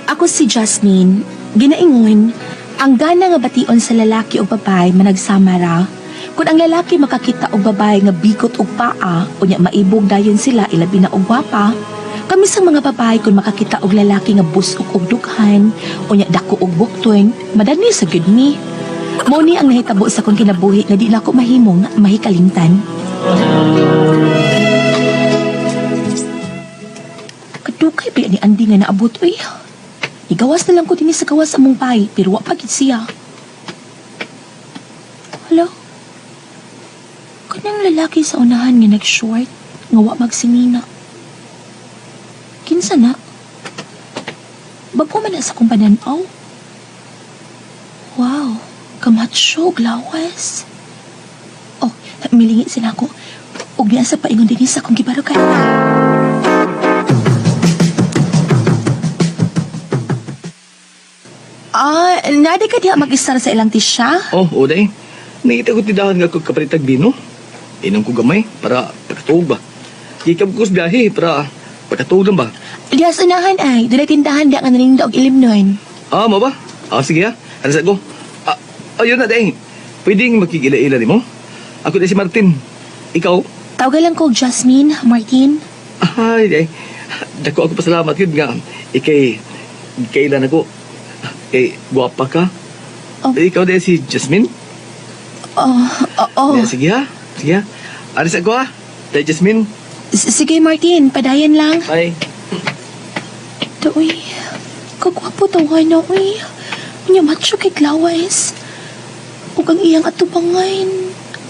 Ako si Jasmine. Ginaingon, ang gana nga bation sa lalaki o babae managsama ra. Kung ang lalaki makakita og babae nga bigot og paa, unya maibog dayon sila ilabi na og gwapa. Kami sa mga babae kung makakita og lalaki nga busok og dughan, unya dako og bukton, madani sa gud mi. Mao ni ang nahitabo sa akong kinabuhi nga di nako mahimong mahikalimtan. Kadugay ba ni Andy nga naabot uy? Igawas na lang ko dinhi sa gawas among bahay, pero wa pa gid siya. Hala? Kanang lalaki sa unahan nga nag-short, nga wa magsinina. Kinsa na? Bago man na sa akong pananaw. Wow, kamatsyo, lawas. Oh, milingi sila ako. Og niya sa paingon dinhi sa akong gibarukan. Ah, nadi ka diha mag-istar sa ilang tisya? Oh, uday. Nakita ko tindahan nga ko kapalitag bino. Inom ko gamay para pagkatuog ba. Gikab ko sa biyahe para pagkatuog lang ba. Diha sa unahan ay, dunay tindahan diha nga naninda og ilim nun. Ah, mo ba? Ah, sige ha. Ano sa ko? Ah, ayun na, day. Pwedeng makikila-ila ni mo? Ako na si Martin. Ikaw? Tawagan lang ko og Jasmine, Martin. Ay, day. Dako ako pasalamat yun nga. Ikay, kailan ako. Eh, guwapa ka. Oh. Eh, ikaw day si Jasmine? Oh, oh, oh. Yeah, sige ha. Sige ha. Alis ako ha. Day Jasmine. Sige Martin, padayon lang. Bye. Ito, uy. Kagwapo tawa na, uy. Unya, macho kay Glawas. Ug ang iyang atubangan.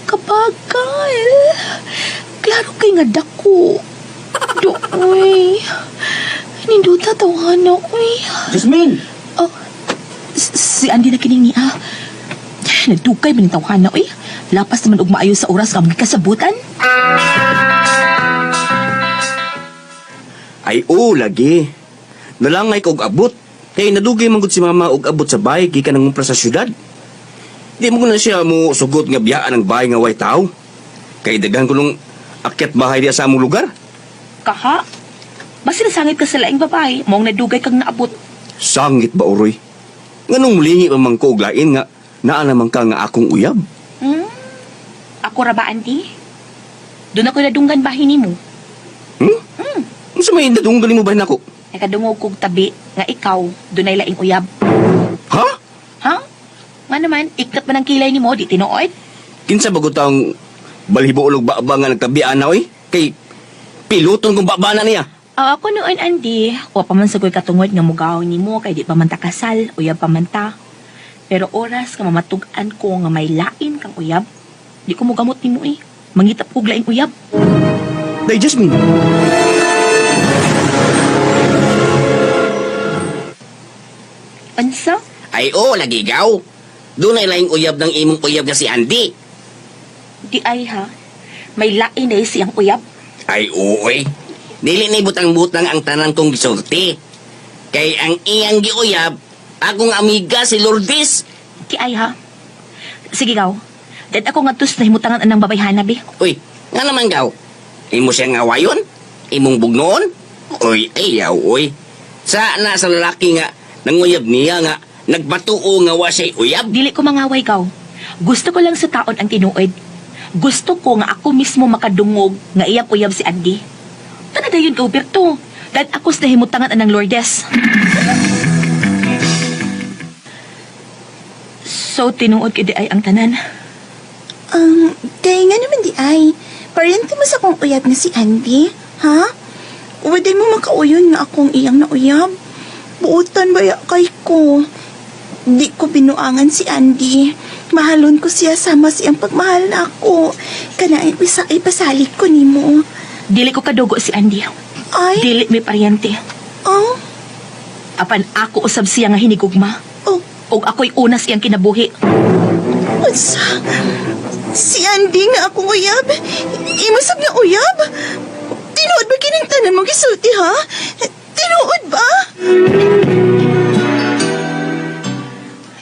Kabagal. Klaro kay nga dako. Do, uy. Ninduta tawa na, uy. Jasmine! Oh, si Andy na kining niya. Nagdugay man yung tawahan na, uy. Lapas naman og maayo sa oras nga magkasabutan. Ay, oo, lagi. Nalangay ko og abot. Kay nadugay man gud si mama og abot sa bahay gikan nangumpra sa syudad. Di mo na siya mo sugot nga biyaan ang bahay nga way tao. Kay daghan ko nung akyat bahay diya sa among lugar. Kaha? Basta nasangit ka sa laing babae, maong nadugay kang naabot. Sangit ba, Uroy? Nganong mulingi pa man ko og lain nga naa naman ka nga akong uyab? Hmm? Ako ra ba, Andy? Doon ako nadunggan bahin nimo. Hmm? Unsa may nadunggan nimo bahin ako? Nakadungog kog tabi nga ikaw dunay laing uyab. Ha? Ha? Nga naman, ikat man ang kilay nimo, di tinuod? Kinsa ba gud taong balhibo ulog baba nga nagtabian na oy? Kay piluton kong baba na niya. Ah, ako noon, Andy, wa pa man sagoy katungod nga mugaw nimo kay di pa man ta kasal, uyab pa man ta. Pero oras nga mamatug-an ko nga may lain kang uyab, di ko mogamot nimo eh. Mangitap kog laing uyab. Day Jasmine. Unsa? Ay oo, lagi gaw. Dunay laing uyab ng imong uyab nga si Andy. Di ay ha. May lain na siyang uyab. Ay oo eh. Dili na butang-butang ang tanan kong gisulti. Kay ang iyang giuyab, akong amiga si Lourdes. Di ay ha. Sige gaw. Dad ako nga tus nahimutangan anang babayhana bi. Uy, nga naman gaw. Imo siyang awayon? Imong bugnoon? Uy, ayaw, uy. Sa na sa lalaki nga, nanguyab niya nga, nagbatuo nga wa siya'y uyab. Dili ko mangaway gaw. Gusto ko lang sa taon ang tinuod. Gusto ko nga ako mismo makadungog nga iyang uyab si Andy. Tana dayon ka, Berto. Dad ako sa nahimutangan anang Lourdes. So, tinuod kay di ay ang tanan. Kaya nga naman di ay. Parente mo sa akong uyab na si Andy, ha? Uwaday mo makauyon nga akong iyang nauyab. Buutan ba ya kay ko? Di ko binuangan si Andy. Mahalon ko siya sama siyang pagmahal na ako. Kana ipasalik ko nimo. Dili ko kadugo si Andy. Ay, Dili may paryente. oh, Apan ako usab siya nga hinigugma. oh, Og ako'y una siyang kinabuhi. unsa? Si Andy nga akong uyab. Imusab nga uyab. Tinuod ba kining tanan mo gisulti, ha? Tinuod ba?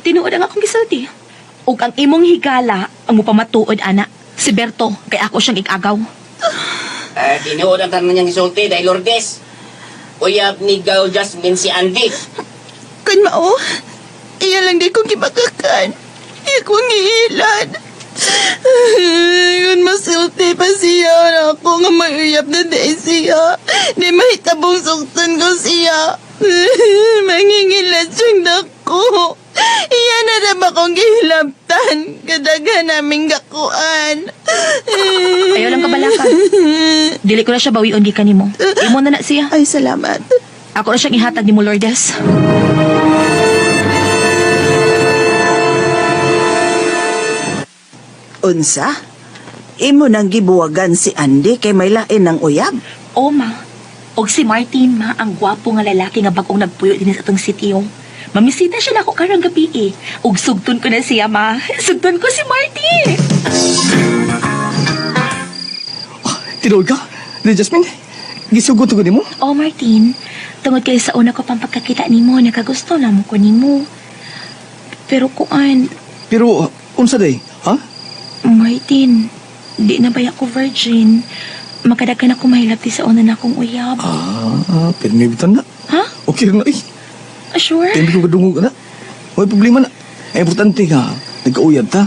Tinuod ang akong gisulti. Og ang imong higala ang mupamatuod, ana. Si Berto, kay ako siyang igagaw. Tinuod ang tanan niyang gisulti, dahil Lourdes. Uyab ni Gaw Jasmine si Andy. Kun mao, iya lang di kong gibakakan. Iya kong giilan. Yun masulti pa siya na ako nga may uyab na di siya. Di mahitabong suktan ko siya. Mangingilat siyang dako. Iya na rin akong gihilabtan. Kadaghan naming gakuan. Ayaw lang kabalaka. Dili ko na siya bawion gikan nimo. Imo na na siya. Ay, salamat. Ako na siyang ihatag nimo, Lourdes. Unsa? Imo nang gibuwagan si Andy kay may lain ng uyab. O, ma. Og si Martin, ma, ang gwapo nga lalaki nga bag-ong nagpuyo din sa atong sitio. Mamisita siya nako karong gabi eh. Og sugton ko na siya, ma. Sugton ko si Martin. Tinuod ka? Di Jasmine, gisugot ko nimo? O, Martin, tungod kay sa una ko pang pagkakita nimo, nakagusto na mo ko nimo. Pero kuan, Pero unsa day? Ha? Martin, di na ba ako virgin? Makadagan ako mahilabti sa una na akong uyab. Ah, pero may bitan na. Ha? Okay na eh. Sure? Kaya ko kadungog na. May problema na. Ang importante nga, nagkauyab ta.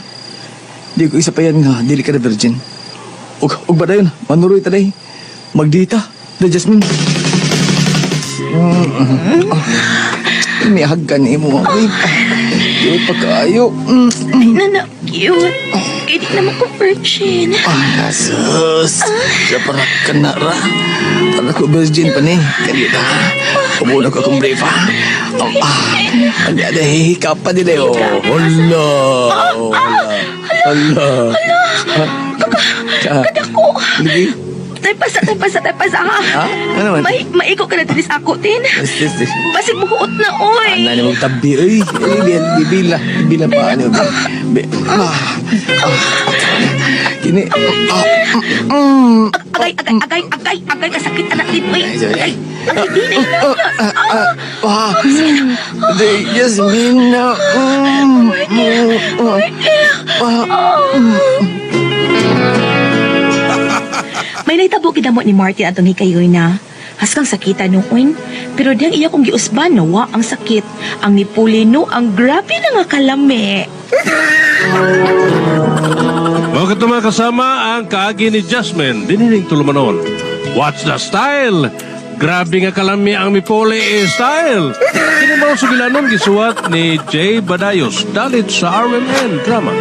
Di ko isa pa yan nga, dili ka na virgin. Og ba dayon, manuroy ta day. Magdita, da Jasmine. May haggan imo, babe. Di pa kaayo. Ay, na na, cute. Kaya di naman ko virgin. Ah, sus. Sa para ka na ra. Para ko virgin pa ni. Kaya ta. Ubo na ko akong brief, ha. Oh, ah. Hindi, ada hihika pa nila, oh. Hala. Oh, hala. Hala. Hala. Kadako. Lagi. Tay pasa, tay pasa, tay pasa, ha? Ha? Ano man? May, maiko ka na dinis ako, tin. Yes, yes, yes. Basig muhuot na, oy. Ana ni magtabi, oy. Ay, bibila. Bibila pa. Ano, bi, ah. Ah. Kini. Ah. Agay, agay, agay, agay, agay, kasakit anak din, oy. Ay, sorry. Agay, agay, din, ay, na. Ah, ah, ah. Di, Jasmine. Ah. May nahitabo gidamo ni Martin atong hikayoy na. Haskang sakita noon, pero diyang iya kong giusban nawa ang sakit. Ang nipuli no, ang grabe na nga kalami. Mga mga kasama ang kaagi ni Jasmine, diniling tulumanon. What's the style? Grabe nga kalami ang mipole eh, style. Kini mao sugilanon gisuwat ni Jay Badayos dalit sa RMN Drama.